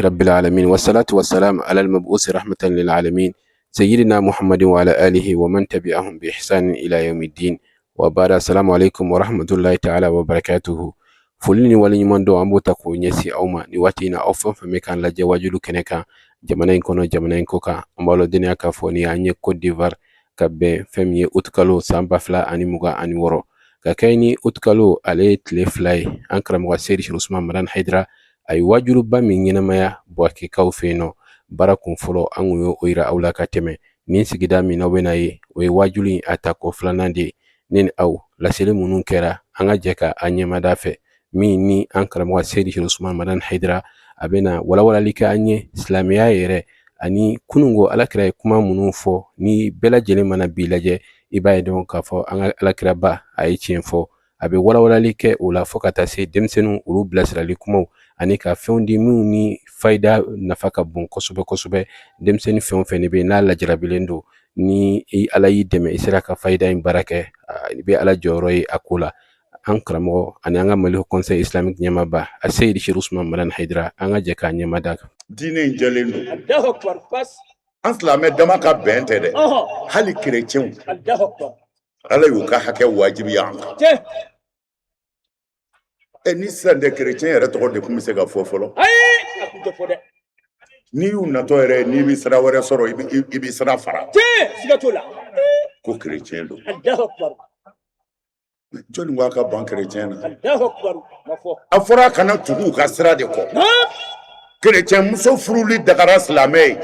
رب العالمين والصلاة والسلام على المبعوث رحمة للعالمين سيدنا محمد وعلى آله ومن تبعهم بإحسان إلى يوم الدين وبعد السلام عليكم ورحمة الله تعالى وبركاته. Foli ni waleɲuman dɔn an b'o ta k'o ɲɛsin aw ma nin waati in na, aw fɛn fɛn bɛ k'an lajɛ wajulu kɛnɛ kan, jamana in kɔnɔ, jamana in kɔ kan. An b'a ladɔnniya k'a fɔ ni an ye Côte d'Ivoire ka bɛn fɛn min ye utikalo san 2026, ka kɛɲɛ ni utikalo ale ye tile 2 ye. An karamɔgɔ Seyidi Usman Madani Hayidara, a ye wajuluba min ɲɛnamaya Buwakekaw fɛ yen nɔ, baara kun fɔlɔ an kun y'o yira aw la ka tɛmɛ. Nin sigida min n'aw bɛna ye, o ye wajulu in a tako filanan de ye. Ne ni aw, laseli minnu kɛra, an ka jɛ ka an ɲɛmada fɛ min ni an karamɔgɔ Seyidi Usman Madani Hayidara, a bɛna walawalali kɛ an ye silamɛya yɛrɛ ani kununko alakira ye kuma minnu fɔ. Ni bɛɛ lajɛlen mana bi lajɛ, i b'a ye dɔn k'a fɔ an ka alakiraba a ye tiɲɛ fɔ. A bɛ walawalali kɛ o la fo ka taa se denmisɛnninw olu bilasirali kumaw ani ka fɛnw di minnu ni fayida nafa ka bon kosɛbɛ kosɛbɛ. Denmisɛnnin fɛn o fɛn de bɛ yen n'a lajarabilen don, ni Ala y'i dɛmɛ i sera ka fayida in baara kɛ, i bɛ Ala jɔyɔrɔ ye a ko la. An karamɔgɔ ani an ka Mali Conseil islamique ɲɛmaaba a Seyidi Seri Usman Madani Hayidara, an ka jɛ k'a ɲɛmada. Diinɛ in jɛlen don. An silamɛ dama ka bɛn tɛ dɛ, hali kerecɛnw, Ala y'u ka hakɛ wajibiya an kan. Ɛ, ni sisan tɛ, kerecɛn yɛrɛ tɔgɔ de tun bɛ se ka fɔ fɔlɔ. N'i y'u natɔ yɛrɛ, n'i bɛ sira wɛrɛ sɔrɔ, i bɛ sira fara ko kerecɛn don. Jɔnni ko a ka ban kerecɛn na? A fɔra a kana tugu u ka sira de kɔ. Kerecɛn muso furuli dagara silamɛ ye.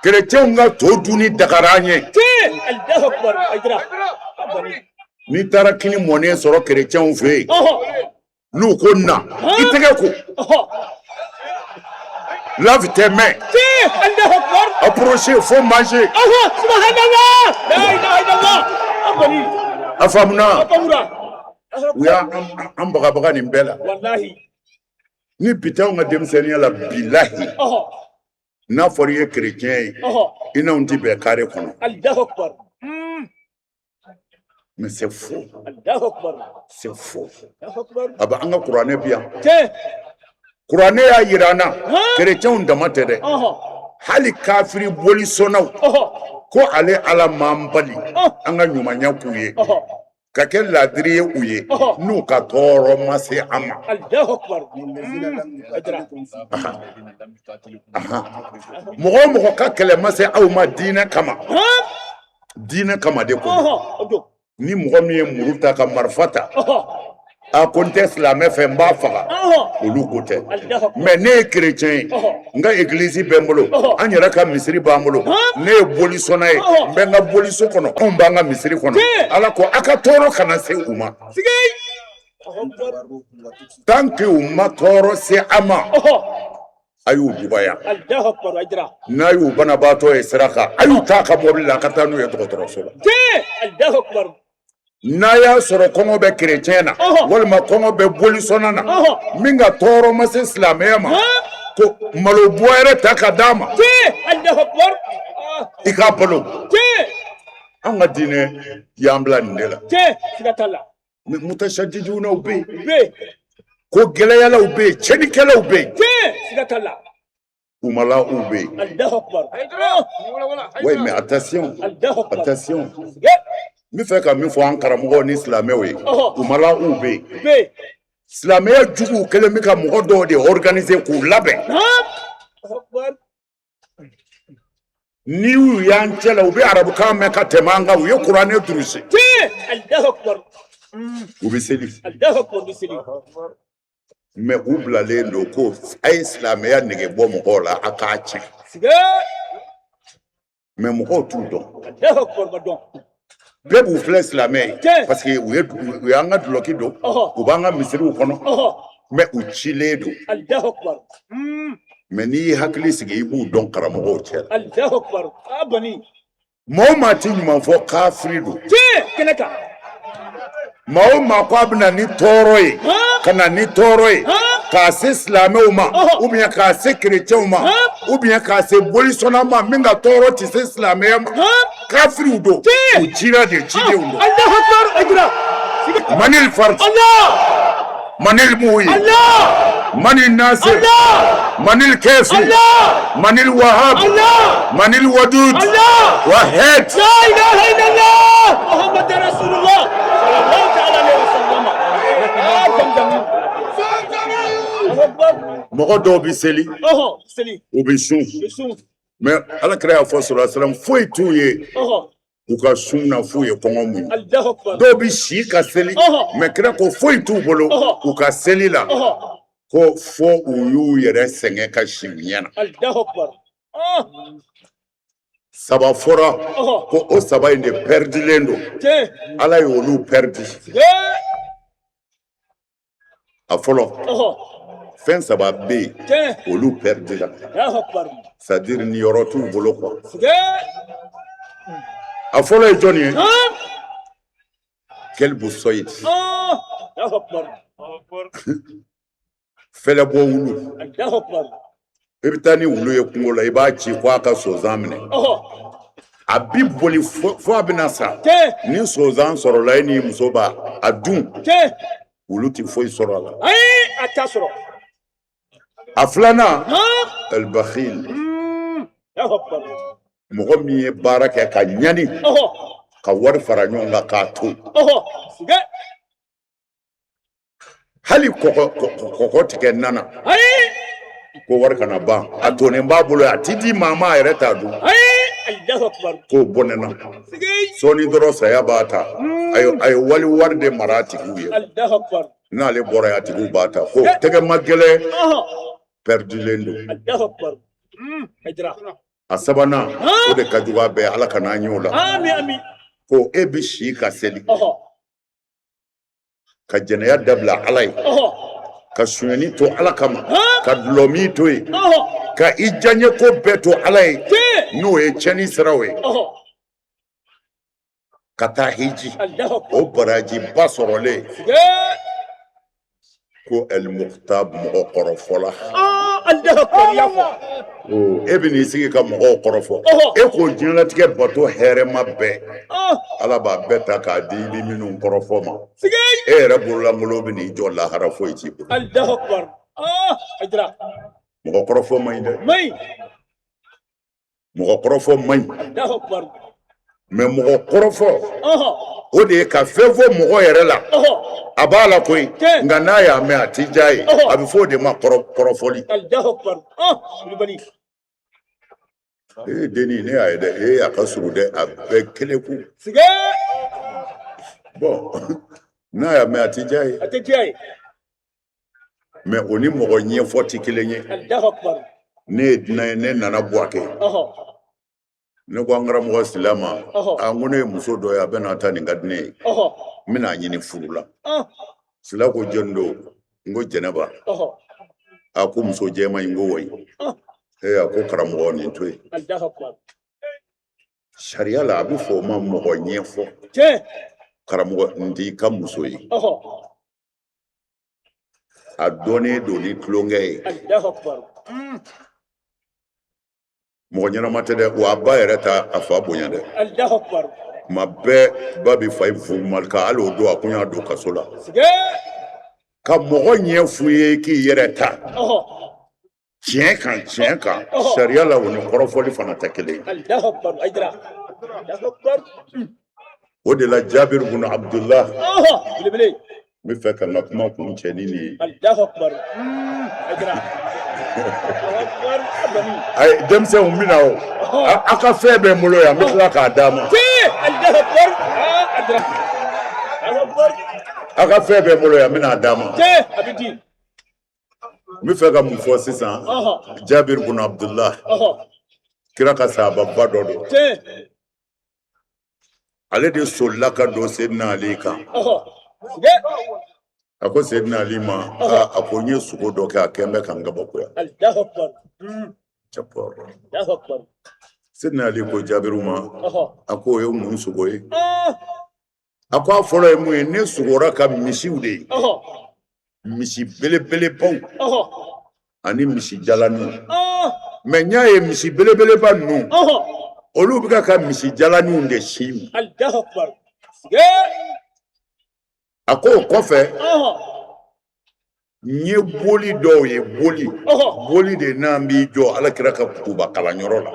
Kerecɛnw ka to dunni dagara an ye. N'i taara kini mɔnen sɔrɔ kerecɛnw fɛ yen, n'u ko na, i tɛgɛ ko, lave tes mains, approchez, faut manger. A faamuna? U y'an bagabaga nin bɛɛ la. Ni bi t'anw ka denmisɛnninya la, bilahi, n'a fɔra i ye kerecɛn ye, i n'anw ti bɛn kare kɔnɔ. Mais c'est faux, c'est faux. A bɛ an ka kuranɛ bi yan, kuranɛ y'a yira an na, kerecɛnw dama tɛ dɛ, hali kafiri bolisɔnnaw ko ale Ala m'an bali an ka ɲumanya k'u ye, ka kɛ laadiri ye u ye, n'u ka tɔɔrɔ ma se an ma. Mɔgɔ o mɔgɔ ka kɛlɛ ma se aw ma diinɛ kama, diinɛ kama de ko, ni mɔgɔ min ye muru ta ka marifa ta, a ko n tɛ silamɛ fɛ, n b'a faga, olu ko tɛ. Mais ne ye kerecɛn ye, n ka egilizi bɛ n bolo, an yɛrɛ ka misiri b'an bolo, ne ye bolisɔnna ye, n bɛ n ka boliso kɔnɔ, anw b'an ka misiri kɔnɔ. Ala ko a ka tɔɔrɔ kana se u ma. Tant que u ma tɔɔrɔ se a ma, a y'u dɔgɔya. N'a y'u banabaatɔ ye sira kan, a y'u ta ka mɔbili la, a ka taa n'u ye dɔgɔtɔrɔso la. N'a y'a sɔrɔ kɔngɔ bɛ kerecɛn na walima kɔngɔ bɛ bolisɔnna na, min ka tɔɔrɔ ma se silamɛya ma, ko malo bɔ yɛrɛ ta ka d'a ma, i k'a balo. An ka diinɛ y'an bila nin de la. Mais mutashadidunaw bɛ yen, ko gɛlɛyalaw bɛ yen, tiɲɛnikɛlaw bɛ yen, umala'w bɛ yen. Oui, mais attention, attention, n bɛ fɛ ka min fɔ an karamɔgɔw ni silamɛw ye, umala'w bɛ yen. Silamɛya juguw kɛlen bɛ ka mɔgɔ dɔw de organiser k'u labɛn. N'i y'u y'an cɛ la, u bɛ arabukan mɛn ka tɛmɛ an kan, u ye kuranɛ durusi, u bɛ seli, mais u bilalen don ko a ye silamɛya nege bɔ mɔgɔw la, a k'a tiɲɛ. Mais mɔgɔw t'u dɔn, bɛɛ b'u filɛ silamɛ ye parce que u y'an ka dulɔki don, u b'an ka misiriw kɔnɔ, mais u cilen don. Mais n'i y'i hakili sigi, i b'u dɔn karamɔgɔw cɛ la. Maa o maa ti ɲuman fɔ, kafiri don. Maa o maa ko a bɛ na ni tɔɔrɔ ye, ka na ni tɔɔrɔ ye k'a se silamɛw ma, ou bien k'a se kerecɛnw ma, ou bien k'a se bolisɔnna ma, min ka tɔɔrɔ tɛ se silamɛya ma, kafiriw don, u cira de, cidenw don. Manil farj. Manil muhyi. Allah. Manil nasir. Allah. Manil kafi. Allah. Manil wahab. Allah. Manil wadud. Allah. Wahid. La ilaha illallah Muhammad Rasulullah sallallahu ta'ala alaihi wasallam. Ah, Zamzam. Allahu Akbar. Mɔgɔ dɔw bɛ seli, Ɔhɔ, seli. u bɛ sun. Bɛ sun. Mais Ala kira y'a fɔ sɔrɔ salam foyi t'u ye Ɔhɔ. u ka sun na f'u ye kɔngɔ muɲu. Allahu Akbar. Dɔw bɛ si ka seli, Ɔhɔ. mais kira ko foyi t'u bolo Ɔhɔ. u ka seli la, Ɔhɔ. ko fo u y'u yɛrɛ sɛgɛn ka si u ɲɛ na. Allahu Akbar. Ah, Saba fɔra ɔhɔ. ko o saba in de pɛridilen don. Tiɲɛ. Ala y'olu pɛridi. Ee. A fɔlɔ, Ɔhɔ. fɛn saba bɛ yen, Tiɲɛ. olu pɛridila, Allahu Akbar. c'est à dire niyɔrɔ t'u bolo quoi. Sige. A fɔlɔ ye jɔnni ye? Ah. Kɛlibu sɔyid. Ah. Allahu Akbar. Fɛlɛbɔ wulu. Allahu Akbar. I bɛ taa ni wulu ye kungo la, i b'a ci ko a ka sonsan minɛ. Ɔhɔ. A bi boli fo a bɛna sa. Tiɲɛ. Ni sonsan sɔrɔla, e n'i muso b'a a dun, Tiɲɛ. wulu tɛ foyi sɔrɔ a la. Ayi, a t'a sɔrɔ. A filanan, Ah. albakhil. Allahu Akbar. Mɔgɔ min ye baara kɛ ka ɲani, Ɔhɔ. ka wari fara ɲɔgɔn kan k'a to, Ɔhɔ. Sige. hali kɔgɔ tigɛ nana Ayi. ko wari kana ban, a tonnen b'a bolo, a ti di maa ma, a yɛrɛ t'a dun. Ayi. Allahu Akbar. K'o bɔnɛna. Sige. Sɔɔni dɔrɔn saya b'a ta. A ye wali wari de mara a tigiw ye. Allahu Akbar. N'ale bɔra yen, a tigiw b'a ta, ko tɛgɛ ma gɛlɛn, Ɔhɔ. pɛridilen don. Allahu Akbar. Hijra. A sabanan, o de ka jugu a bɛɛ, Ala ka n'an y'o la. Ami ami. Ko e bɛ si ka seli, Ɔhɔ. ka jɛnɛya dabila Ala ye, Ɔhɔ. ka sonyɛni to Ala kama, Ah. ka dulɔmin to yen, Ɔhɔ. ka i diyaɲɛ ko bɛɛ to Ala ye, Tiɲɛ. n'o ye tiɲɛni siraw ye, Ɔhɔ. ka taa hiji, Allahu Akbar. o barajiba sɔrɔlen. Sige. Ko ɛlimukta, mɔgɔ kɔrɔfɔla. Ah, Allahu Akbar y'a fɔ. E bɛ n'i sigi ka mɔgɔw kɔrɔfɔ. Ɔhɔ. E ko diɲɛlatigɛ bato hɛrɛma bɛɛ, Ah, Ala b'a bɛɛ ta k'a di i bɛ minnu kɔrɔfɔ ma. Sige. E yɛrɛ bololankolon bɛ n'i jɔ lahara, foyi t'i bolo. Allahu Akbar. Ah, Hijra. Mɔgɔ kɔrɔfɔ man ɲi dɛ. Mai. Mɔgɔ kɔrɔfɔ man ɲi. Allahu Akbar. Mais mɔgɔ kɔrɔfɔ, Ɔhɔ. o de ye ka fɛn fɔ mɔgɔ yɛrɛ la. Ɔhɔ. A b'a la koyi, Tiɲɛ. nka n'a y'a mɛn, a t'i diya ye. Ɔhɔ. A bɛ fɔ o de ma kɔrɔfɔli. Allahu Akbar. Ah, Kulubali. Ee denni, ne y'a ye dɛ, ee a ka surun dɛ, a bɛɛ keleku. Sige. Bon, n'a y'a mɛn, a t'i diya ye. A tɛ diya ye. Mais o ni mɔgɔ ɲɛfɔ tɛ kelen ye. Allahu Akbar. Ne ye dunan ye, ne nana Buwake. Ɔhɔ. Ne ko an karamɔgɔ Sila ma, Ɔhɔ. a n ko ne ye muso dɔ ye, a bɛna taa nin ka di ne ye. Ɔhɔ. N bɛna a ɲini furu la. Ah, Sila ko jɔni don? N ko Jɛnɛba. Ɔhɔ. A ko muso jɛman in, n ko wayi. Ah. Ee a ko karamɔgɔ, nin to yen. Allahu Akbar. Sariya la, a bɛ fɔ o ma mɔgɔ ɲɛfɔ. Tiɲɛ. Karamɔgɔ, nin t'i ka muso ye. Ɔhɔ. A dɔnnen don ni tulonkɛ ye. Allahu Akbar. Mɔgɔ ɲɛnama tɛ dɛ, wa a ba yɛrɛ ta a fa bonya dɛ. Allahu Akbar. Tuma bɛɛ ba bɛ fa ye fugumalika, hali o don a kun y'a don kaso la. Sige. Ka mɔgɔ ɲɛ f'u ye k'i yɛrɛ ta. Ɔhɔ. Tiɲɛ kan, tiɲɛ kan. Ɔhɔ. Sariya la, o ni kɔrɔfɔli fana tɛ kelen ye. Allahu Akbar. Hijra. Allahu Akbar. O de la Jabir bun Abdullah, Ɔhɔ. Belebele. n bɛ fɛ ka n ka kuma kun cɛ ni nin ye. Allahu Akbar. Hijra. Allahu Akbar. Abdani. Ayi, denmisɛnw, n bɛna o. A ka fɛn bɛ n bolo yan, n bɛ tila k'a d'a ma. Tiɲɛ. Allahu Akbar. Ah, Hijra. Allahu Akbar. A ka fɛn bɛ n bolo yan, n bɛna d'a ma. Tiɲɛ. A bɛ di. N bɛ fɛ ka mun fɔ sisan? Ɔhɔ. Jabir bun Abdullah, Ɔhɔ. kira ka sahababa dɔ don. Tiɲɛ. Ale de solila ka don Seydina Ali kan. Ɔhɔ. Sige. A ko Seydina Ali ma, a ko n ye sugo dɔ kɛ, a kɛn bɛ ka n kabakoya. Allahu Akbar. Cɛpɔrɔ. Allahu Akbar. Seydina Ali ko Jabiru ma, Ɔhɔ. a ko o ye mun sogo ye? Ah. A ko a fɔlɔ ye mun ye? Ne sogora ka misiw de ye. Ɔhɔ. Misi belebelebaw Ɔhɔ. ani misi jalaninw. Ah. Mais n y'a ye misi belebeleba ninnu, Ɔhɔ. olu bɛ ka misi jalaninw de si min. Allahu Akbar. Sige. A ko o kɔfɛ, Ɔhɔ. N ye boli dɔw ye boli boli de n'an b'i jɔ ala kira ka kutuba kalanyɔrɔ la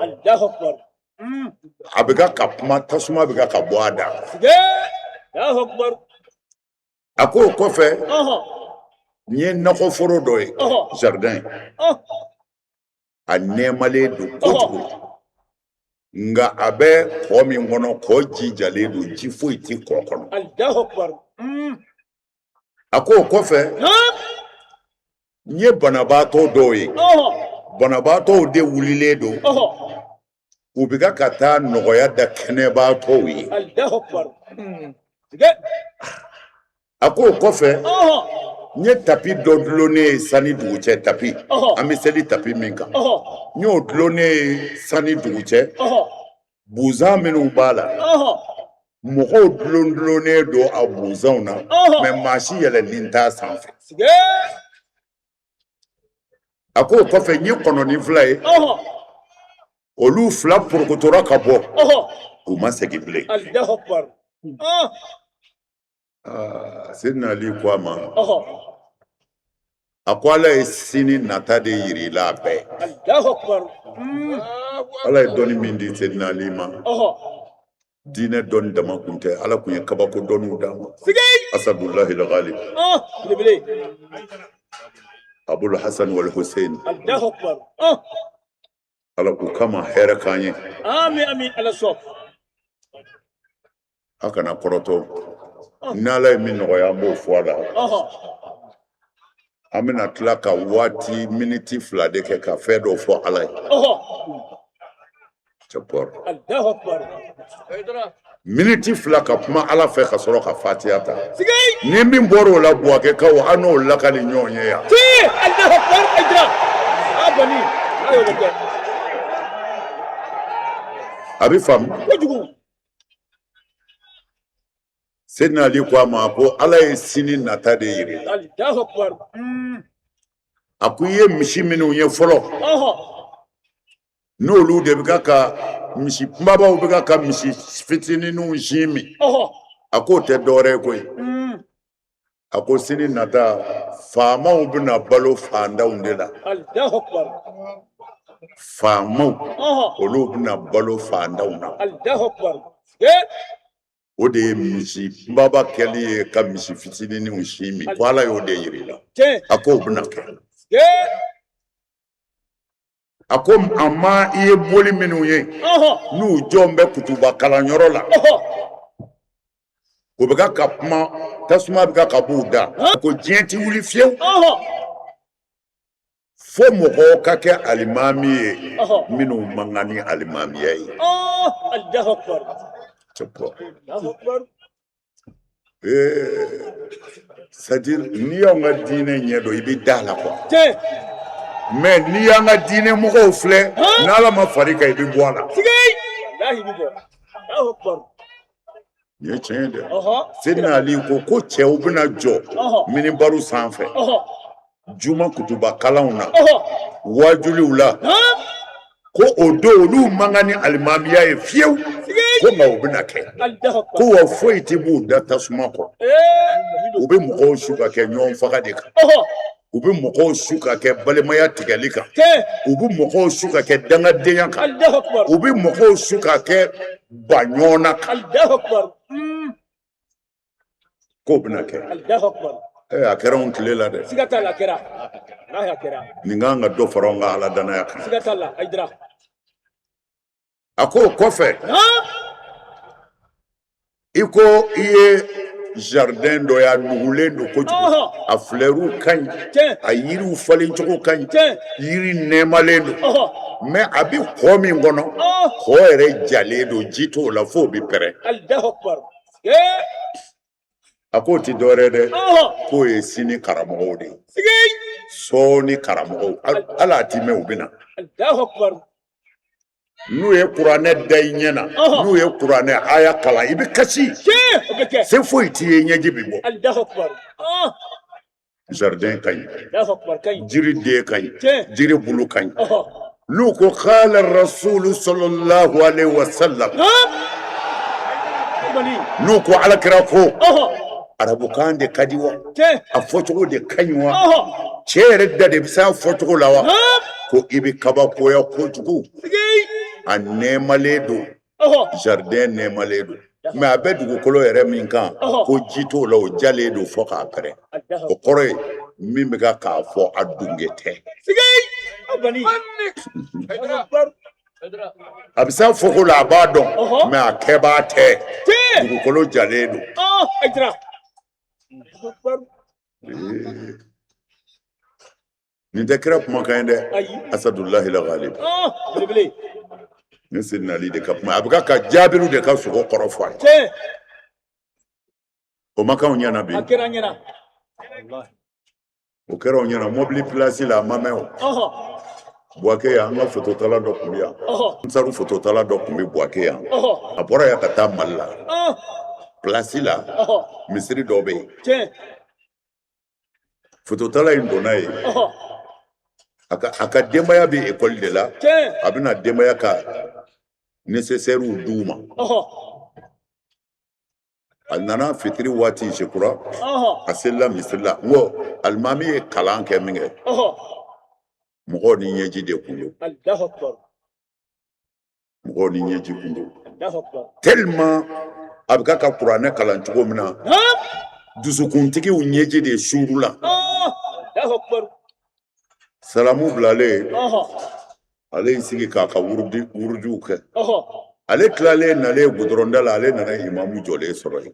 a bɛ ka kuma tasuma bɛ ka bɔ a da. A ko o kɔfɛ n ye nakɔforo dɔ ye, jardin, a nɛɛmalen don kojugu, nka a bɛ kɔ min kɔnɔ, kɔ ji jalen don, ji foyi tɛ kɔ kɔnɔ. A ko o kɔfɛ n ye banabaatɔ dɔw ye, banabaatɔw de wulilen don, u bɛ ka taa nɔgɔya da kɛnɛbaatɔw ye. A ko o kɔfɛ n ye tapi dɔ dulonnen ye san ni dugu cɛ, tapi an bɛ seli tapi min kan, n y'o dulonnen ye san ni dugu cɛ, buzan minnu b'a la, mɔgɔw dulon dulonnen don a buzanw na, mais maa si yɛlɛlen t'a sanfɛ. A ko o kɔfɛ n ye kɔnɔnin fila ye, olu fila porokotora ka bɔ, u ma segin bilen. Seydina Ali ko a ma, a ko ala ye sini nata de yira i la a bɛɛ. Ala ye dɔnni min di Seydina Ali ma, diinɛ dɔnni dama kun tɛ, ala kun ye kabako dɔnniw d'a ma. Asadulahi lgalib, Abul Hasan wal Hussein, ala k'u kama hɛrɛ k'an ye. Amin, amin, ala sɔn. A kana kɔrɔtɔ, n'ala ye min nɔgɔya, an b'o fɔ a la. An bɛna tila ka waati miniti 2 de kɛ ka fɛn dɔ fɔ ala ye. Miniti 2 ka kuma ala fɛ ka sɔrɔ ka fatiya ta. Ni min bɔra o la, Buwakɛkaw, an n'o lakali ɲɔgɔn ye yan. A bɛ faamu. Seydina Ali ko a ma ko ala ye sini nata de yira i la. A ko i ye misi minnu ye fɔlɔ, n'olu de bɛ ka misi kunbabaw bɛ ka misi fitininw sin min, a k'o tɛ dɔwɛrɛ ye koyi. A ko sini nata, faamaw bɛna balo faantanw de la. Faamaw, olu bɛna balo faantanw na. O de ye misi kunbaba kɛli ye ka misi fitininw sin min. Ko ala y'o de yira i la. A k'o bɛna kɛ. A ko a ma i ye boli minnu ye, n'u jɔlen bɛ kutuba kalanyɔrɔ la, u bɛ ka kuma, tasuma bɛ ka b'u da, ko diɲɛ tɛ wuli fiyewu fo mɔgɔw ka kɛ alimami ye minnu man kan ni alimamiya ye. C'est-à-dire, n'i y'anw ka diinɛ ɲɛ dɔn, i bɛ da la quoi. Mais n'i y'an ka diinɛ mɔgɔw filɛ, n'ala ma far'i kan, i bɛ bɔ a la. Nin ye tiɲɛ ye dɛ. Seydina Ali ko ko cɛw bɛna jɔ minibaru sanfɛ juma kutuba kalanw na, waajuliw la, ko o don olu man kan ni alimamiya ye fiyewu, ko nka o bɛna kɛ, ko wa foyi tɛ b'u da tasuma kɔ. U bɛ mɔgɔw su ka kɛ ɲɔgɔn faga de kan, u bɛ mɔgɔw su ka kɛ balimaya tigɛli kan, u bɛ mɔgɔw su ka kɛ dangadenya kan, u bɛ mɔgɔw su ka kɛ ba ɲɔgɔn na kan, k'o bɛna kɛ. A kɛra anw tile la dɛ. Siga t'a la, a kɛra. Walahi, a kɛra. Nin kan ka dɔ fara anw ka ala danaya kan. Siga t'a la, Hayidara. A ko o kɔfɛ, i ko i ye jardin dɔ ye, a nugulen don kojugu, a flɛriw ka ɲi, a yiriw falencogo ka ɲi, yiri nɛɛmalen don, mais a bɛ kɔ min kɔnɔ, kɔ yɛrɛ jalen don, ji t'o la f'o bɛ pɛrɛn. A k'o tɛ dɔwɛrɛ dɛ, k'o ye sini karamɔgɔw de ye. Sɔɔni karamɔgɔw, hali a ti mɛn, u bɛ na. N'u ye kuranɛ da i ɲɛ na, n'u ye kuranɛ aya kalan, i bɛ kasi, se foyi t'i ye, ɲɛji bɛ bɔ. Jardin ka ɲi, jiri den ka ɲi, jiri bulu ka ɲi. N'u ko kala rasulu sallallahu alaihi wasallam, n'u ko alakira ko. Arabukan de ka di wa, a fɔcogo de ka ɲi wa, cɛ yɛrɛ da de bɛ se a fɔcogo la wa? Ko i bɛ kabakoya kojugu, a nɛɛmalen don, jardin nɛɛmalen don, mais a bɛ dugukolo yɛrɛ min kan, ko ji t'o la, o jalen don fo k'a pɛrɛn. O kɔrɔ ye min bɛ ka k'a fɔ, a dunge tɛ. A bɛ se a fɔko la, a b'a dɔn, mais a kɛbaa tɛ. Dugukolo jalen don. Nin tɛ kira kumakan ye dɛ, asadulahi lagalib. Nin Sidina Ali de ka kuma, a bɛ ka Jabiru de ka sogo kɔrɔ fɔ a ye. O ma k'anw ɲɛna bi, o kɛra anw ɲɛna mobili pilasi la, a ma mɛn o. Buwake yan, an ka fototala dɔ tun bɛ yan, Ansaru fototala dɔ tun bɛ Buwake yan. A bɔra yan ka taa Mali la, pilasi la, misiri dɔ bɛ yen. Fototala in donna yen, a ka denbaya bɛ ekɔli de la, a bɛna denbaya ka nécessairew d'u ma. A nana fitiri waati, je crois, a selila misiri la. N ko alimami ye kalan kɛ min kɛ, mɔgɔw ni ɲɛji de kun don, mɔgɔw ni ɲɛji kun don, tellement a bɛ ka ka kuranɛ kalan cogo min na, dusukuntigiw ɲɛji de suuru la. Salamu bilalen, ale y'i sigi k'a ka wurudiw kɛ. Ale tilalen nalen gudɔrɔnda la, ale nana imamu jɔlen sɔrɔ yen.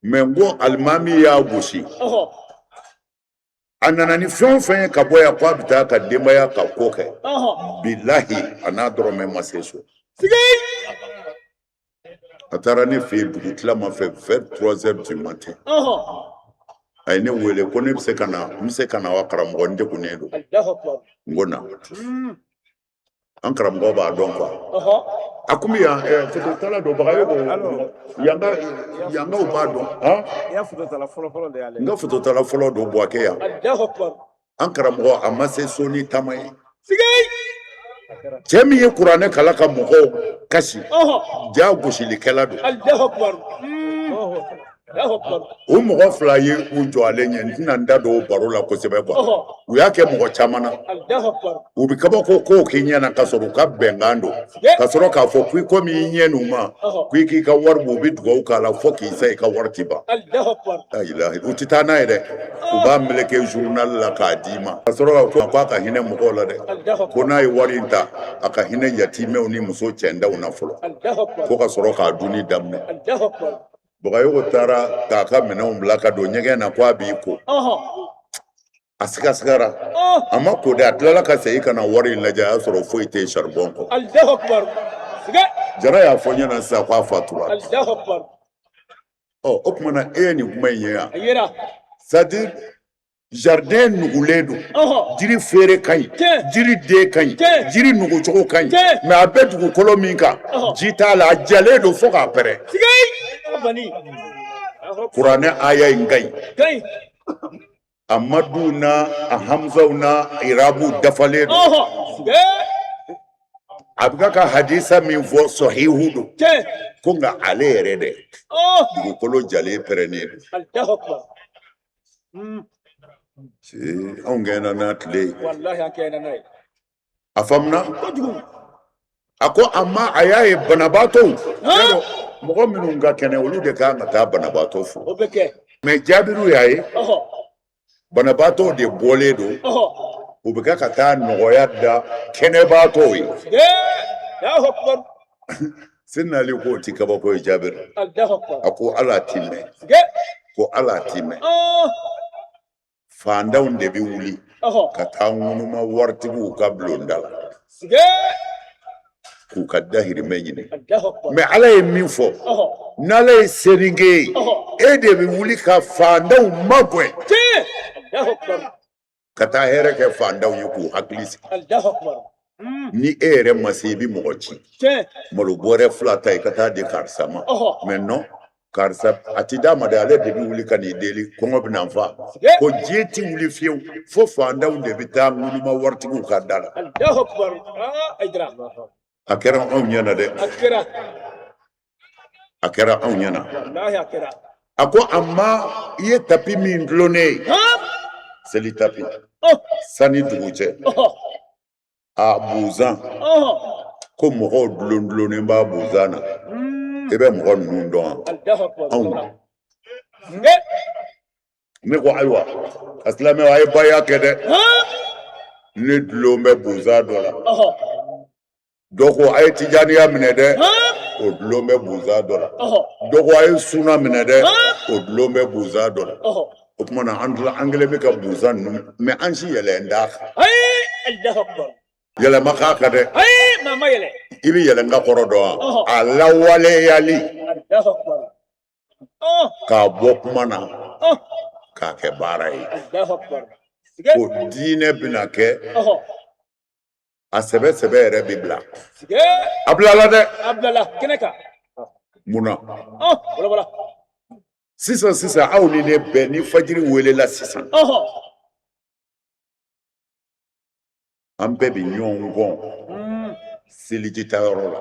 Mais n ko alimami y'a gosi, a nana ni fɛn o fɛn ye ka bɔ yan ko a bɛ taa ka denbaya ka ko kɛ, bilahi a n'a dɔrɔmɛ ma se so. A taara ne fɛ yen dugu tilama fɛ, vers 3 heures du matin. A ye ne wele ko ne bɛ se ka na, n bɛ se ka na wa karamɔgɔ, n degunnen don. N ko na. An karamɔgɔ b'a dɔn quoi. A kun bɛ yan fototala don, Bagayogo, yankaw b'a dɔn. N ka fototala fɔlɔ don Buwake yan. An karamɔgɔ a ma se so ni tama ye. Cɛ min ye kuranɛ kalan ka mɔgɔw kasi, ja gosilikɛla don. O mɔgɔ fila ye u jɔ ale ɲɛ. N tɛna n da don o baro la kosɛbɛ quoi. U y'a kɛ mɔgɔ caman na, u bɛ kabako kow k'i ɲɛ na ka sɔrɔ u ka bɛnkan don, ka sɔrɔ k'a fɔ ko i komi i ɲɛ n'u ma, ko i k'i ka wari bɔ, u bɛ dugawu k'a la fo k'i sa, i ka wari ti ban. U tɛ taa n'a ye dɛ, u b'a meleke journal la k'a d'i ma, ka sɔrɔ ka ko a ka hinɛ mɔgɔw la dɛ, ko n'a ye wari in ta, a ka hinɛ yatimɛw ni muso cɛntanw na fɔlɔ, ko ka sɔrɔ k'a dunni daminɛ. Bagayogo taara k'a ka minɛnw bila ka don ɲɛgɛn na ko a b'i ko, a sigasigara, a ma ko dɛ. A tilala ka segin ka na wari in lajɛ, a y'a sɔrɔ foyi tɛ saribɔn kɔ. Jara y'a fɔ n ɲɛna sisan ko a fatura. Ɔ, o tuma na e ye nin kuma in ye yan, c'est à dire jardin nugulen don, jiri feere ka ɲi, jiri den ka ɲi, jiri nugucogo ka ɲi, mais a bɛ dugukolo min kan, ji t'a la, a jalen don fo k'a pɛrɛn. Kuranɛ aya in ka ɲi, a maduw n'a a hamzaw n'a irabuw dafalen don. A bɛ ka hadisa min fɔ, sɔhihu don, ko nka ale yɛrɛ dɛ, dugukolo jalen pɛrɛnnen don. Anw kɛɲɛna n'a tile ye. A faamuna, a ko a ma, a y'a ye banabaatɔw, mɔgɔ minnu ka kɛnɛ, olu de kan ka taa banabaatɔ fo. Mais Jabiru y'a ye banabaatɔw de bɔlen don, u bɛ ka taa nɔgɔya da kɛnɛbaatɔw ye. Sidina Ali ko o ti kabako ye Jabiru. A ko ala ti mɛn, ko ala ti mɛn, faantanw de bɛ wuli ka taa ŋunuma waritigiw ka bulonda la k'u ka dahirimɛ ɲini. Mais Ala ye min fɔ, n'Ala ye seninke ye, e de bɛ wuli ka faantanw magɛn ka taa hɛrɛ kɛ faantanw ye k'u hakili sigi. Ni e yɛrɛ ma se, i bɛ mɔgɔ ci, malo bɔrɛ 2 ta, i ka taa di karisa ma. Mais non, karisa a ti d'a ma dɛ, ale de bɛ wuli ka n'i deli, kɔngɔ bɛna n fa. Ko diɲɛ ti wuli fiyewu fo faantanw de bɛ taa ŋunuma waritigiw ka da la. A kɛra anw ɲɛna dɛ, a kɛra anw ɲɛna. A ko amma i ye tapi min dulon ne ye, seli tapi, sanni dugu cɛ, a buzan ko mɔgɔw dulon dulonnen b'a buzan na. I bɛ mɔgɔ ninnu dɔn wa? Anw ne ko ayiwa, a silamɛw, a ye baya kɛ dɛ. Ne dulon bɛ buzan dɔ la. Dɔ ko a ye tijaniya minɛ dɛ, o dulon bɛ buzan dɔ la. Dɔ ko a ye suna minɛ dɛ, o dulon bɛ buzan dɔ la. O tuma na an tila an kɛlen bɛ ka buzan ninnu, mais an si yɛlɛn d'a kan. Yɛlɛma k'a kan dɛ. I bɛ yɛlɛn ka kɔrɔ dɔn wa? A lawaleyali k'a bɔ kuma na k'a kɛ baara ye, ko diinɛ bɛna kɛ a sɛbɛ sɛbɛ yɛrɛ bɛ bila. A bilala dɛ. A bilala kɛnɛ kan. Mun na? Sisan sisan, aw ni ne bɛɛ, ni fajiri welela sisan, an bɛɛ bɛ ɲɔgɔn kɔn seliji ta yɔrɔ la.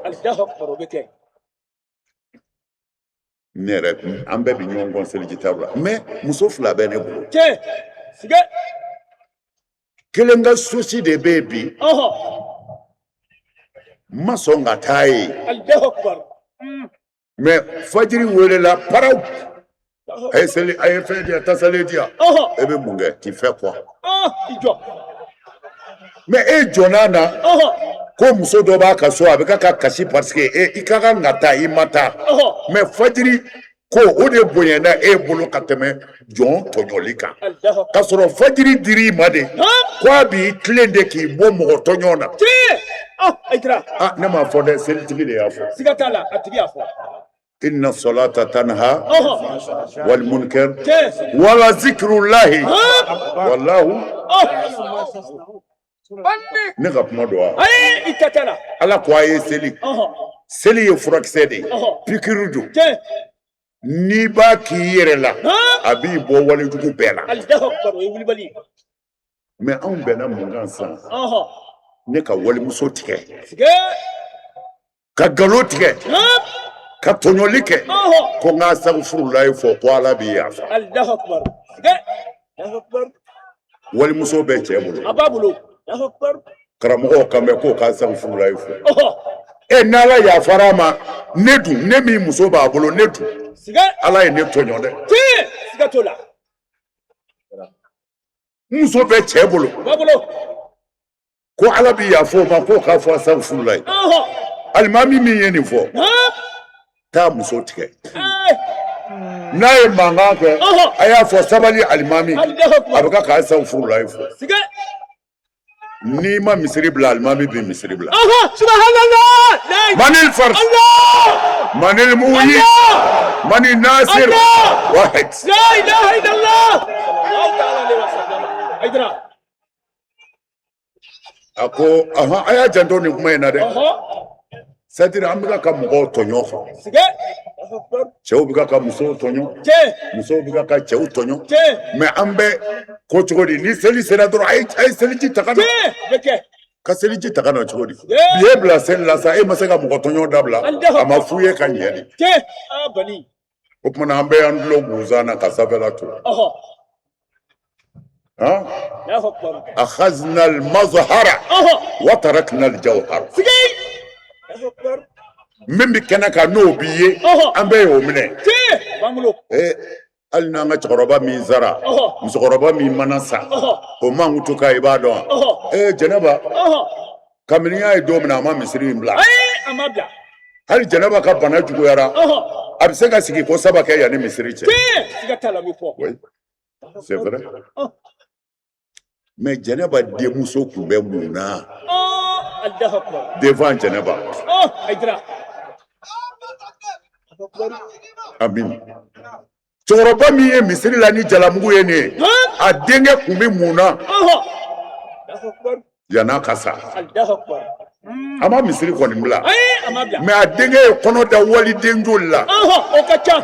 Ne yɛrɛ, an bɛɛ bɛ ɲɔgɔn kɔn seliji ta yɔrɔ la, mais muso fila bɛ ne bolo. Kelen ka souci de bɛ yen bi, n ma sɔn ka taa yen, mais fajiri welela paraw, a ye seli, a ye fɛn di yan, tasalen di yan. E bɛ mun kɛ? Tu fais quoi? Mais e jɔn'a na ko muso dɔ b'a ka so, a bɛ ka kasi parce que e i ka kan ka taa, i ma taa. Mais fajiri ko o de bonyana e bolo ka tɛmɛ jɔn tɔɲɔli kan, k'a sɔrɔ fajiri dir'i ma de ko a b'i tilen de k'i bɔ mɔgɔ tɔɲɔ na. Ah, ne m'a fɔ dɛ, selitigi de y'a fɔ. Siga t'a la, a tigi y'a fɔ. Inna salata tanha wal munkar wala zikrullahi wallahu. Ne ka kuma don wa? Ayi, i ta t'a la. Ala ko a ye seli. Seli ye furakisɛ de ye, pikiri don. N'i b'a k'i yɛrɛ la, a b'i bɔ walejugu bɛɛ la. Mais anw bɛnna mun kan sisan? Ne ka walimuso tigɛ, ka nkalon tigɛ, ka tɔɲɔli kɛ, ko n ka asagfurulayi fɔ ko Ala b'i yafa. Walimuso bɛ cɛ bolo, a b'a bolo. Karamɔgɔw kan bɛ k'o ka asagfurulayi fɔ. E, n'Ala yafara a ma, ne dun, ne min muso b'a bolo, ne dun, Ala ye ne tɔɲɔ dɛ. Siga t'o la. Muso bɛ cɛ bolo, ko Ala bɛ yafa o ma, k'o k'a fɔ asagfurulayi. Alimami min ye nin fɔ, taa muso tigɛ. N'a ye mankan kɛ, a y'a fɔ sabali alimami, a bɛ ka ka asagfurulayi fɔ. N'i ma misiri bila, alimami bɛ misiri bila. Manil fard, manil muyi, manil nasir wahid. La ilaha illallah. A ko ahan, a y'a janto nin kuma in na dɛ. C'est à dire an bɛ ka mɔgɔw tɔɲɔ quoi. Cɛw bɛ ka musow tɔɲɔ, musow bɛ ka cɛw tɔɲɔ. Mais an bɛ ko cogo di? Ni seli sera dɔrɔn, a ye seliji ta ka na. Ka seliji ta ka na cogo di? Bi e bila seli la sa, e ma se ka mɔgɔ tɔɲɔ dabila, a ma f'u ye ka ɲɛ de. O tuma na an bɛɛ y'an dulon buzan na ka sanfɛla to. Akhazna al-mazhara wa tarakna al-jawhar. Min bɛ kɛnɛ kan, n'o b'i ye, an bɛɛ y'o minɛ. Hali n'an ka cɛkɔrɔba min sara, musokɔrɔba min mana sa, o mankutu kan, i b'a dɔn wa? Ee, Jɛnɛba, kabini y'a ye don min na, a ma misiri in bila. Hali Jɛnɛba ka bana juguyara, a bɛ se ka sigi ko saba kɛ yanni misiri cɛ. C'est vrai. Mais Jɛnɛba denmuso tun bɛ mun na devant Jɛnɛba? Amin. Cɛkɔrɔba min ye misiri la ni jalamugu ye nin ye, a denkɛ tun bɛ mun na yann'a ka sa? A ma misiri kɔni bila, mais a denkɛ ye kɔnɔ da waliden joli la? O ka ca.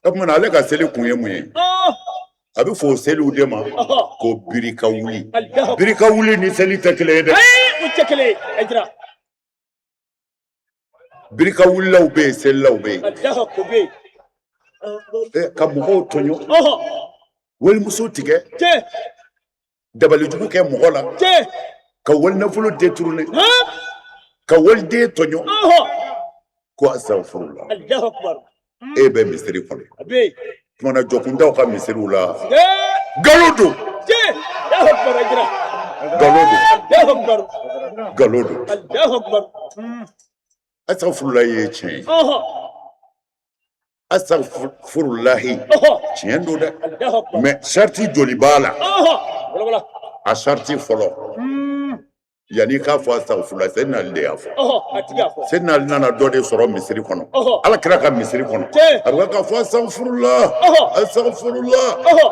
O tuma na ale ka seli kun ye mun ye? A bɛ fɔ o seliw de ma ko biri ka wuli. Biri ka wuli ni seli tɛ kelen ye dɛ. U tɛ kelen ye. Birika wulilaw bɛ yen, selilaw bɛ yen. Ka mɔgɔw tɔɲɔ, walimuso tigɛ, dabalijugu kɛ mɔgɔ la, ka walinafolo détourner, ka waliden tɔɲɔ, ko asafurula. E bɛ misiri kɔnɔ, tumana jɔkundaw ka misiriw la, nkalon don, nkalon don, nkalon don. Asafurula ye tiɲɛ ye, asafurulahi tiɲɛ don dɛ, mais sariti joli b'a la? A sariti fɔlɔ, yanni k'a fɔ asafurula, Seyidina Ali de y'a fɔ. Seyidina Ali nana dɔ de sɔrɔ misiri kɔnɔ, Ala kira ka misiri kɔnɔ, a bɛ k'a fɔ asafurula, asafurula.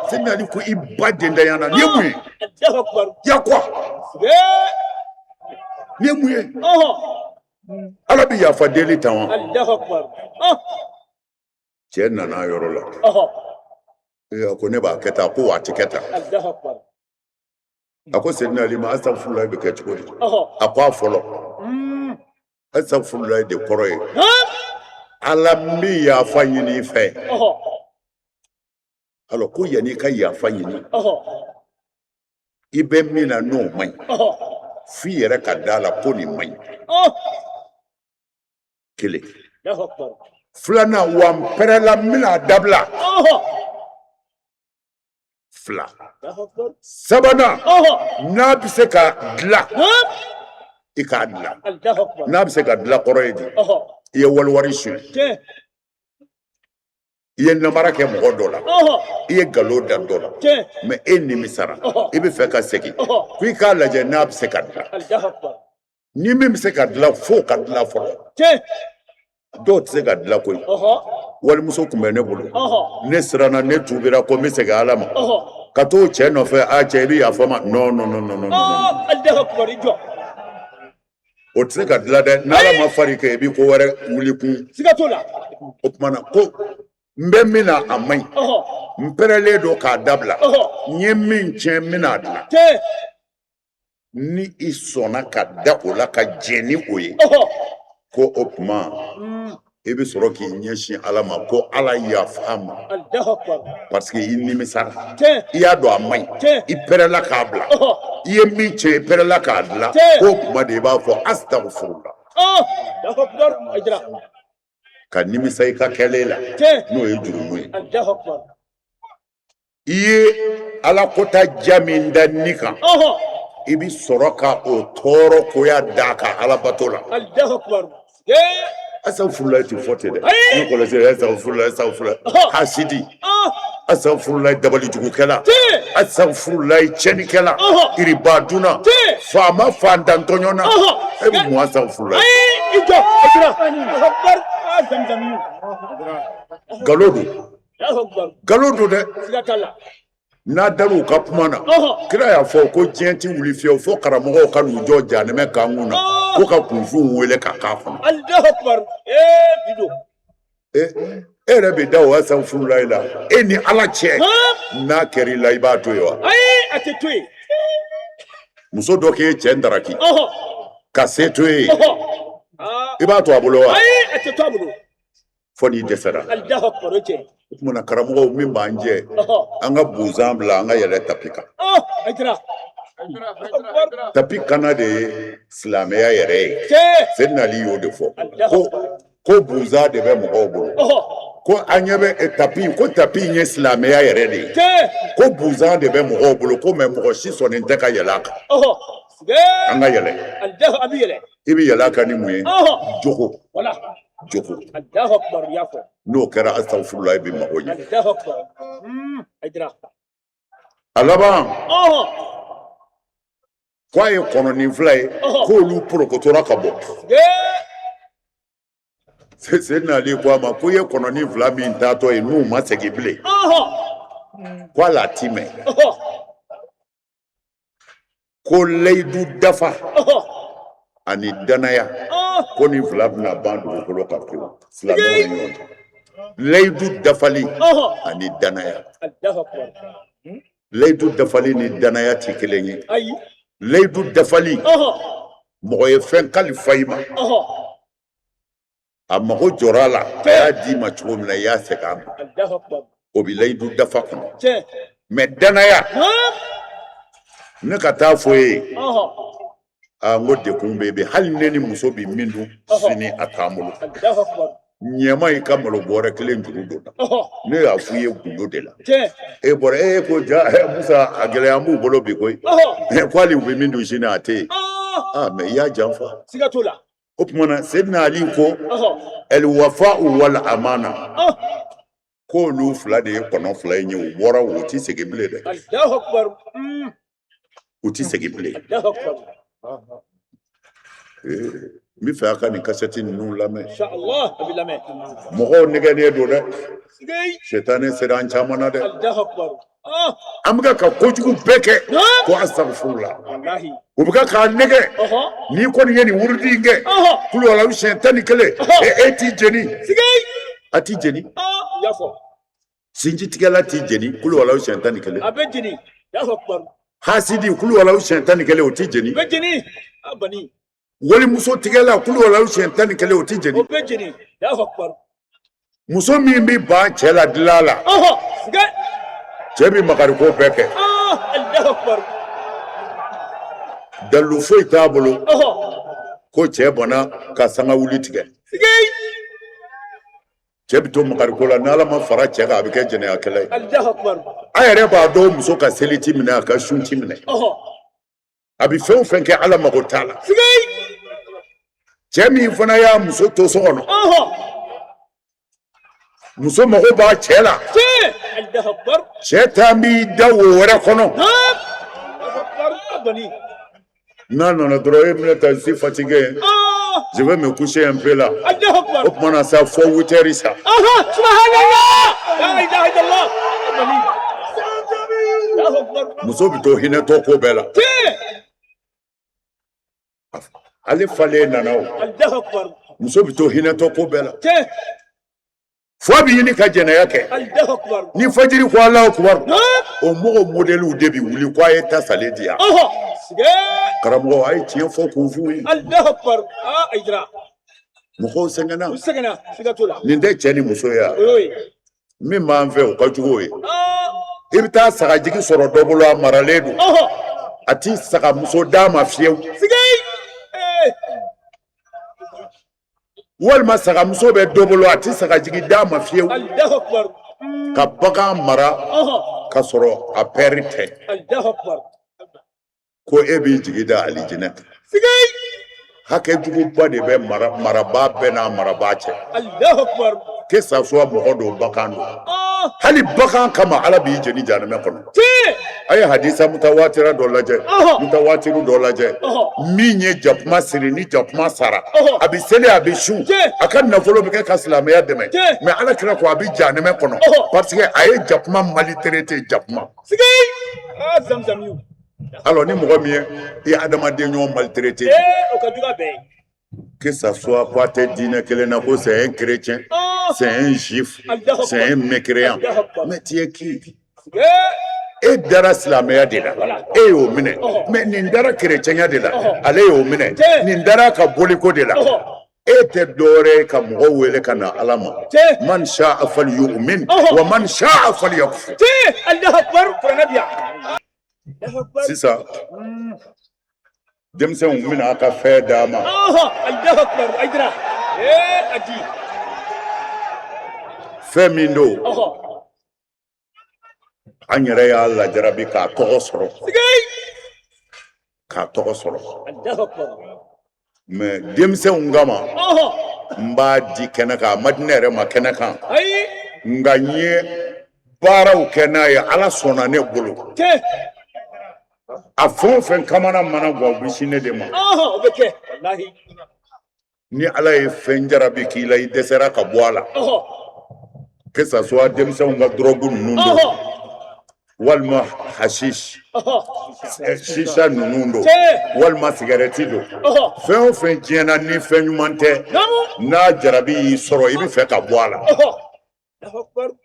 Seyidina Ali ko i ba dentanya na, nin ye mun ye? Ya quoi, nin ye mun ye? Ala bɛ yafa deli tan wa? Cɛ nana a yɔrɔ la, a ko ne b'a kɛ tan. A ko wa a tɛ kɛ tan. A ko Seyidina Ali ma, asafurulayi bɛ kɛ cogo di? A ko a fɔlɔ, asafurulayi de kɔrɔ ye Ala n bɛ yafa ɲini i fɛ. Alors ko yanni i ka yafa ɲini, i bɛ min na n'o man ɲi, f'i yɛrɛ ka da la ko nin man ɲi. Kelen. Filanan, wa n pɛrɛla n bɛna a dabila. Fila. Sabanan, n'a bɛ se ka dilan, i k'a dilan. N'a bɛ se ka dilan kɔrɔ ye di? I ye waliwari suɲɛ, i ye namara kɛ mɔgɔ dɔ la, i ye nkalon da dɔ la, mais e nimisara, i bɛ fɛ ka segin, ko i k'a lajɛ n'a bɛ se ka dilan. Ni min bɛ se ka dilan, f'o ka dilan fɔlɔ. Dɔw tɛ se ka dilan koyi. Walimuso tun bɛ ne bolo, ne siranna, ne tubira ko n bɛ segin Ala ma ka t'o cɛ nɔfɛ. A cɛ, i bɛ yafa n ma. Non, non, non, non, non, o tɛ se ka dilan dɛ. N'Ala ma far'i kan, i bɛ ko wɛrɛ wuli kun. Siga t'o la. O tuma na ko n bɛ min na, a man ɲi, n pɛrɛlen don k'a dabila, n ye min tiɲɛ, n bɛna a dilan. Ni i sɔnna ka da o la, ka jɛn ni o ye, ko o tuma i bɛ sɔrɔ k'i ɲɛsin Ala ma ko Ala yafa n ma, parce que i nimisara, i y'a dɔn a man ɲi, i pɛrɛla k'a bila, i ye min tiɲɛ, i pɛrɛla k'a dilan, k'o tuma de i b'a fɔ asitagfurula, ka nimisa i ka kɛlen la, n'o ye jurumu ye. I ye Ala kota ja min da ni kan, i bɛ sɔrɔ ka o tɔɔrɔ koya d'a kan Ala bato la. Asafurulayi tɛ fɔ ten dɛ. Ni kɔlɔsi, asafurulayi, asafurulayi hasidi, asafurulayi dabalijugukɛla, asafurulayi tiɲɛnikɛla, iribadunna, faama fantan tɔɲɔna, e bɛ mun asafurulayi? Nkalon don, nkalon don dɛ. N'a dar'u ka kuma na, kira y'a fɔ ko diɲɛ tɛ wuli fiyewu fo karamɔgɔw ka n'u jɔ jahanɛmɛ kankun na ko ka kunfinw wele ka k'a kɔnɔ. E yɛrɛ bɛ da o asafurulayi la, e ni Ala cɛ, n'a kɛra i la, i b'a to yen wa? Ayi, a tɛ to yen. Muso dɔ k'e cɛ ndaraki ka se to e ye, i b'a to a bolo wa? Ayi, a tɛ to a bolo. Fo n'i dɛsɛra. O tuma na karamɔgɔw, min b'an jɛ, an ka buzan bila, an ka yɛlɛ tapi kan. Tapi kana de ye silamɛya yɛrɛ ye. Seyidina Ali y'o de fɔ ko buzan de bɛ mɔgɔw bolo, ko an ɲɛ bɛ tapi, ko tapi in ye silamɛya yɛrɛ de ye, ko buzan de bɛ mɔgɔw bolo, ko mais mɔgɔ si sɔnnen tɛ ka yɛlɛ a kan. An ka yɛlɛ. I bɛ yɛlɛ a kan ni mun ye? Jogo, jogo. N'o kɛra, asafurulayi bɛ mago ɲɛ. A laban ko a ye kɔnɔnin fila ye, k'olu porokotora ka bɔ. Seyidina Ali ko a ma ko i ye kɔnɔnin fila min taatɔ ye, n'u ma segin bilen, ko hali a ti mɛn ko layidu dafa ani danaya, ko nin fila bɛna ban dugukolo kan pewu silamɛw ni ɲɔgɔn cɛ. Layidu dafali ani danaya, layidu dafali ni danaya tɛ kelen ye. Layidu dafali, mɔgɔ ye fɛn kalifa i ma. A mago jɔra a la, a y'a d'i ma cogo min na, i y'a segin a ma. Allahu akbar. O bɛ layidu dafa kɔnɔ. Tiɲɛ. Mais danaya, ne ka taa fɔ e ye, aa, n ko dekun bɛ bi, hali ne ni muso bɛ min dun sini, a t'an bolo. Allahu akbar. Ɲɛma, i ka malo bɔrɛ kelen juru don na. Ne y'a f'i ye gundo de la. Tiɲɛ. E bɔra, e ko ja Musa, a gɛlɛya b'u bolo bi koyi. Ko hali u bɛ min dun sini, a tɛ yen. Aa, mais i y'a janfa. Siga t'o la. O tuma na, Seydina Ali ko el wafa wal amana, k'olu fila de ye kɔnɔ fila in ye. U bɔra, u ti segin bilen dɛ. Allahu akbar. U ti segin bilen. Allahu akbar. N bɛ fɛ a ka nin kasɛti ninnu lamɛn. Inshallah, a bɛ lamɛn. Mɔgɔw nɛgɛnnen don dɛ. Sigei. Sɛtanɛ sera an caman na dɛ. Allahu akbar. An bɛ ka kojugu bɛɛ kɛ ko asafurula. Wallahi. U bɛ k'a nɛgɛ. N'i kɔni ye nin wurudi in kɛ, kulu wala siɲɛ 11, e t'i jeni. Sigei. A t'i jeni. I y'a fɔ. Sinjitigɛla t'i jeni kulu wala siɲɛ 11. A bɛ jeni. Allahu akbar. Hasidi, kulu wala siɲɛ 11, o t'i jeni. A bɛ jeni. A bani. Walimuso tigɛla, kulu wala siɲɛ 11, o t'i jeni. O bɛ jeni. Allahu akbar. Muso min bɛ ban cɛ la dilan la, Sigei. cɛ bɛ makariko bɛɛ kɛ. Allahu akbar. Dalilu foyi t'a bolo ko cɛ banna ka sanga wuli tigɛ. Sigei. Cɛ bɛ to makariko la, n'Ala ma fara cɛ kan, a bɛ kɛ jɛnɛyakɛla ye. Allahu akbar. A yɛrɛ b'a dɔn muso ka seli ti minɛ, a ka sun ti minɛ. A bɛ fɛn o fɛn kɛ, Ala mago t'a la. Sigei. Cɛ min fana y'a muso to so kɔnɔ, muso mago b'a cɛ la. Tiɲɛ. Allahu akbar. Cɛ taa b'i da wo wɛrɛ kɔnɔ. Allahu akbar. A bani. N'a nana dɔrɔn, e minɛ ta, je suis fatigué, je vais me coucher un peu là. Allahu akbar. O tuma na sa, fo 8 heures sa. Subhanallah. La ilaha illallah. A bani. Allahu akbar. Muso bɛ to hinɛtɔ ko bɛɛ la. Tiɲɛ. Ale falen nana o. Allahu akbar. Muso bɛ to hinɛtɔ ko bɛɛ la. Tiɲɛ. Fo a bɛ ɲini ka jɛnɛya kɛ. Allahu akbar. Ni fajiri ko Alahu akubar, o mɔgɔ modèlew de bɛ wuli ko a ye tasale di yan. Sigei. Karamɔgɔ, a ye tiɲɛ fɔ kunfinw ye. Allahu akbar. Ayidara. Mɔgɔw sɛgɛnna. U sɛgɛnna, siga t'o la. Nin tɛ cɛ ni muso ye wa? O y'o ye. Min b'an fɛ, o ka jugu o ye. I bɛ taa sagajigi sɔrɔ dɔ bolo, a maralen don. A ti sagamuso d'a ma fiyewu. Sigei. Walima sagamuso bɛ dɔ bolo, a ti sagajigi d'a ma fiyewu. Allahu akbar. Ka bagan mara ka sɔrɔ a pɛri tɛ. Allahu akbar. Ko e b'i jigi da alijinɛ kan. Sigei. Hakɛ juguba de bɛ marabaa bɛɛ n'a marabaa cɛ. Allahu akbar. Que ça soit mɔgɔ don, bagan don. Hali bagan kama, Ala b'i jeni jahanamɛ kɔnɔ. Tiɲɛ. A ye hadisa mutawatira dɔ lajɛ, mutawatiru dɔ lajɛ. Min ye jakuma siri, ni jakuma sara, a bɛ seli, a bɛ sun, a ka nafolo bɛ kɛ ka silamɛya dɛmɛ. Mais Ala kira ko a bɛ jahanamɛ kɔnɔ parce que a ye jakuma maltraité, jakuma. Sigei. Zamzamiw. Alors ni mɔgɔ min ye i adamaden ɲɔgɔn maltraité, O ka jugu a bɛɛ ye. Que ça soit ko a tɛ diinɛ kelen na, ko c'est un chrétien, c'est un juif, c'est un mécréant, mais tu es qui? E dara silamɛya de la, e y'o minɛ. Mais nin dara chrétienya de la, ale y'o minɛ. Nin dara ka boliko de la. E tɛ dɔwɛrɛ ye ka mɔgɔ wele ka na Ala ma. Man sha'a falyu'min wa man sha'a falyakfur. Tiɲɛ. Allahu akbar. Kuranɛ bi yan. Sisan denmisɛnw bɛna a ka fɛn d'a ma. Allahu akbar. Ayidara. A di. Fɛn min don, an yɛrɛ y'a lajarabi k'a tɔgɔ sɔrɔ. Sigei. K'a tɔgɔ sɔrɔ. Allahu akbar. Mais denmisɛnw kama, n b'a di kɛnɛ kan, a ma di ne yɛrɛ ma kɛnɛ kan. Ayi. Nka n ye baaraw kɛ n'a ye, Ala sɔnna ne bolo. Tiɲɛ. A fɛn o fɛn kamana mana gan, u bɛ sin ne de ma. O bɛ kɛ. Walahi. Ni Ala ye fɛn jarabi k'i la, i dɛsɛra ka bɔ a la. Que ça soit denmisɛnw ka drogue ninnu don, walima hashish, shisha ninnu don, walima sigɛrɛti don, fɛn o fɛn diɲɛ na ni fɛn ɲuman tɛ, n'a jarabi y'i sɔrɔ, i bɛ fɛ ka bɔ a la.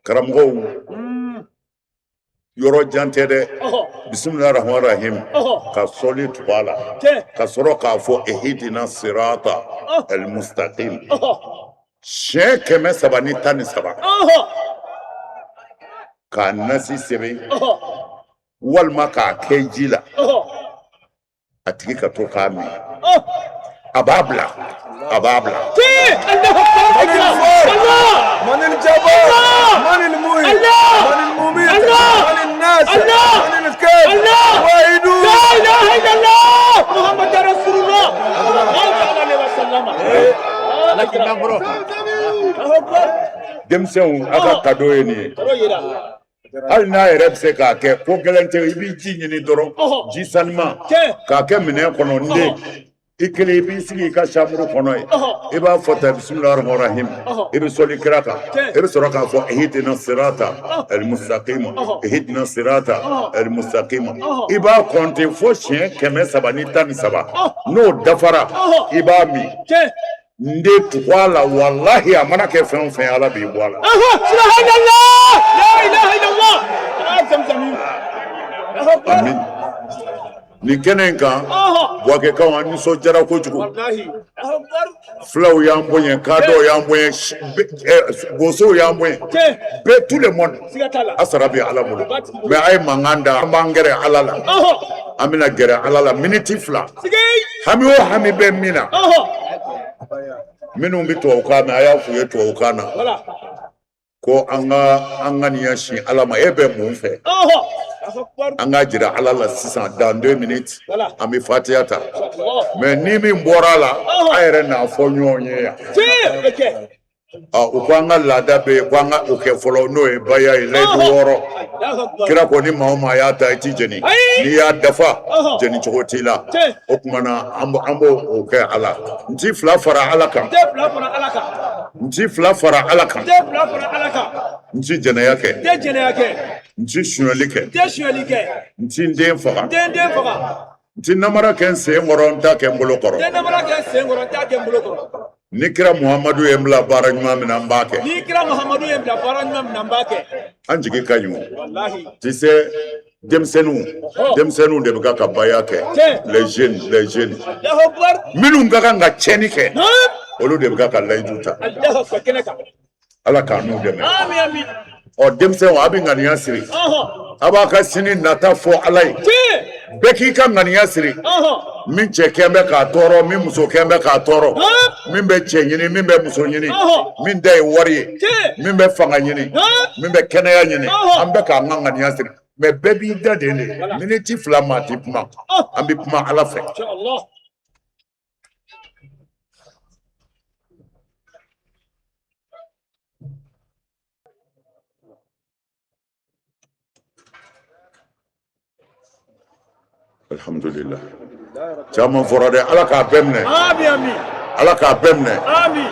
Karamɔgɔw, yɔrɔ jan tɛ dɛ. Bisimilahi rahman rahim, ka sɔli tugu a la, ka sɔrɔ k'a fɔ ehidina sirata almustaqim. Siɲɛ 313 k'a nasi sɛbɛn walima k'a kɛ ji la, a tigi ka to k'a min, a b'a bila, a b'a bila. من الجبار من المعيد من المميت من الناصر من الكافي واحدون لا إله إلا الله محمد رسول الله صلى الله عليه وسلم. Denmisɛnw, aw ka cadeau ye nin ye. Hali n'a yɛrɛ bɛ se k'a kɛ, ko gɛlɛn tɛ. I b'i ji ɲini dɔrɔn, ji sanuman, k'a kɛ minɛn kɔnɔ. N den, i kelen, i b'i sigi i ka chambre kɔnɔ yen, i b'a fɔ tan: bisimilahi rahmani rahim. I bɛ sɔli kira kan, i bɛ sɔrɔ k'a fɔ: ihdina sirata almustaqima, ihdina sirata almustaqima. I b'a compter fo siɲɛ 313. N'o dafara, i b'a min. N den, tugu a la, walahi, a mana kɛ fɛn o fɛn, Ala b'i bɔ a la. Subhanallah, la ilaha illallah. Amin. Nin kɛnɛ in kan, Buwakɛkaw, an nisɔndiyara kojugu. Fulaw y'an bonya, kadɔw y'an bonya, bosow y'an bonya, bɛɛ, tout le monde. A sara bɛ Ala bolo, mais a ye mankan da. An b'an gɛrɛ Ala la, an bɛna gɛrɛ Ala la miniti 2. Hami o hami bɛ min na, minnu bɛ tubabukan mɛn, a y'a f'u ye tubabukan na ko an ka an ŋaniya sin Ala ma. E bɛ mun fɛ? An ka jira Ala la sisan, dans 2 minutes, an bɛ fatiya ta. Mais ni min bɔra a la, a yɛrɛ n'a fɔ ɲɔgɔn ye yan. U ko an ka laada bɛ yen ko an ka o kɛ fɔlɔ, n'o ye baya ye, layidu 6. Kira ko ni maa o maa y'a ta, i ti jeni. N'i y'a dafa, jeni cogo t'i la. O tuma na, an b'o o kɛ. Ala, n ti fila fara Ala kan, n ti fila fara Ala kan, n ti jɛnɛya kɛ, n ti sonyali kɛ, n ti n den faga, n ti namara kɛ n sen kɔrɔ, n t'a kɛ n bolo kɔrɔ. Ni kira Muhamadu ye n bila baara ɲuman min na, n b'a kɛ. Ni kira Muhamadu ye n bila baara ɲuman min na, n b'a kɛ. An jigi ka ɲi o. Walahi. Tu sais, denmisɛnninw, denmisɛnninw de bɛ ka baya kɛ, les jeunes, les jeunes. Allahu akbar. Minnu ka kan ka tiɲɛni kɛ, olu de bɛ ka layidu ta. Allahu akbar, kɛnɛ kan. Ala k'an n'u dɛmɛ. Amin, amin. Ɔ, denmisɛnw, a bɛ ŋaniya siri, a b'a ka sini nata fɔ Ala ye. Bɛɛ k'i ka ŋaniya siri. Min cɛ kɛn bɛ k'a tɔɔrɔ, min muso kɛn bɛ k'a tɔɔrɔ, min bɛ cɛ ɲini, min bɛ muso ɲini, min da ye wari ye, min bɛ fanga ɲini, min bɛ kɛnɛya ɲini, an bɛ k'an ka ŋaniya siri. Mais bɛɛ b'i da de miniti 2, maa ti kuma, an bɛ kuma Ala fɛ. Alhamdulillah, caman fɔra dɛ. Ala k'a bɛɛ minɛ. Amin, amin. Ala k'a bɛɛ minɛ. Amin.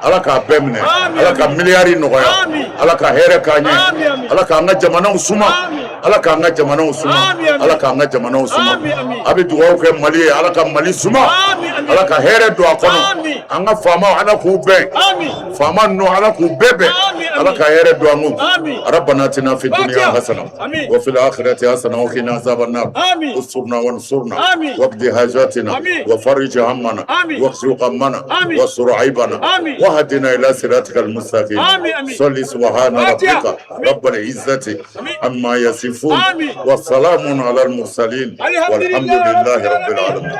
Ala k'a bɛɛ minɛ. Amin. Ala ka miliyari nɔgɔya. Amin. Ala ka hɛrɛ k'an Amin, ye. amin. Ala k'an ka jamanaw suma. Amin. Ala k'an ka jamanaw suma. Amin, amin. Ala k'an ka jamanaw suma. Amin, amin. A bɛ dugawu kɛ Mali ye, Ala ka Mali suma. Amin, amin. Ala ka hɛrɛ don a kɔnɔ. Amin. An ka faamaw, Ala k'u bɛn. Amin. Faama ninnu, Ala k'u bɛɛ bɛn. Amin, amin. Ala ka hɛrɛ don an kun. Amin. Rabbana atina fi dunya Fatiha. hasana Amin. wa fil akhirati hasana wa qina azaban nar. Amin. Usturna wansurna Amin. waqdi hajatina Amin. wa farij hammana Amin. واغفر غمنا آمين. واستر عيبنا آمين. واهدنا الى صراطك المستقيم. آمين، آمين. صل سبحان فاتحة. ربك آمين. رب العزة آمين. عما يصفون آمين. وسلام على المرسلين الحمد والحمد لله لله رب رب العالمين.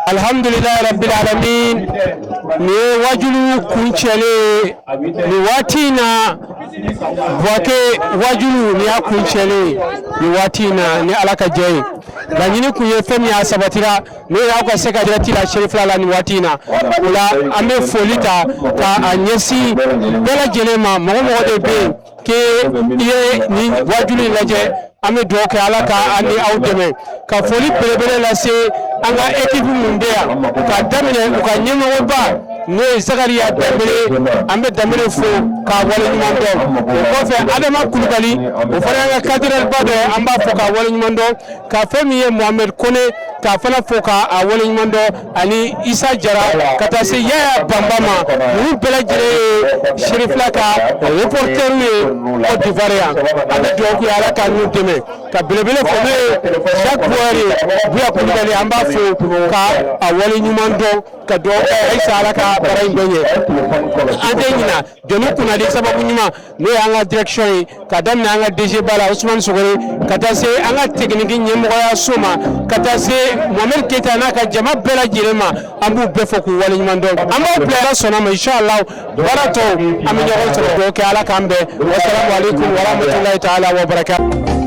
Alhamdulilayi rabbil alamin. Nin ye wajulu kuncɛlen nin waati in na. Buwake wajulu nin y'a kuncɛlen nin waati in na, ni Ala ka jɛ ye. Laɲini kun ye fɛn min ye, a sabatira, n'o ye aw ka se ka direct la Cherifila la nin waati in na. O la, an bɛ foli ta ka a ɲɛsin bɛɛ lajɛlen ma. Mɔgɔ mɔgɔ de bɛ yen k'e i ye nin wajulu in lajɛ, an bɛ dugawu kɛ Ala ka an ni aw dɛmɛ. Ka foli belebele lase an ka équipe mun bɛ yan, k'a daminɛ u ka ɲɛmɔgɔba, n'o ye Zakariya Danbele. An bɛ Danbele fo k'a waleɲuman dɔn. O kɔfɛ, Adama Kulubali, o fana y'an ka cadreur ba dɔ ye, an b'a fɔ k'a waleɲuman dɔn. Ka fɛn min ye Mohamed Kone, k'a fana fo k'a waleɲuman dɔn, ani Isa Jara, ka taa se Yaya Banba ma. Ninnu bɛɛ lajɛlen ye Cherifila ka reporter ye Côte d'Ivoire yan. An bɛ dugawu kɛ, Ala k'a n'u dɛmɛ. Ka belebele fo, n'o ye Jacques. ɲɛmɔgɔ ye Buya Kulibali, an b'a fo ka a wale ɲuman dɔn, ka dugawu kɛ halisa Ala ka baara in bɛɛ ɲɛ. An tɛ ɲina jɔnni kunnadi sababu ɲuman, n'o ye an ka direction ye, ka daminɛ an ka DG ba la Usumani Sogore, ka taa se an ka technique ɲɛmɔgɔyaso ma, ka taa se Mohamed Keyita n'a ka jama bɛɛ lajɛlen ma. An b'u bɛɛ fɔ k'u waleɲuman dɔn. An b'aw bila, Ala sɔnna ma, inshallah baara tɔw an bɛ ɲɔgɔn sɔrɔ. Dugawu kɛ, Ala k'an bɛn. Wasalamu aleykum warahmatulahi taala wa barakatu.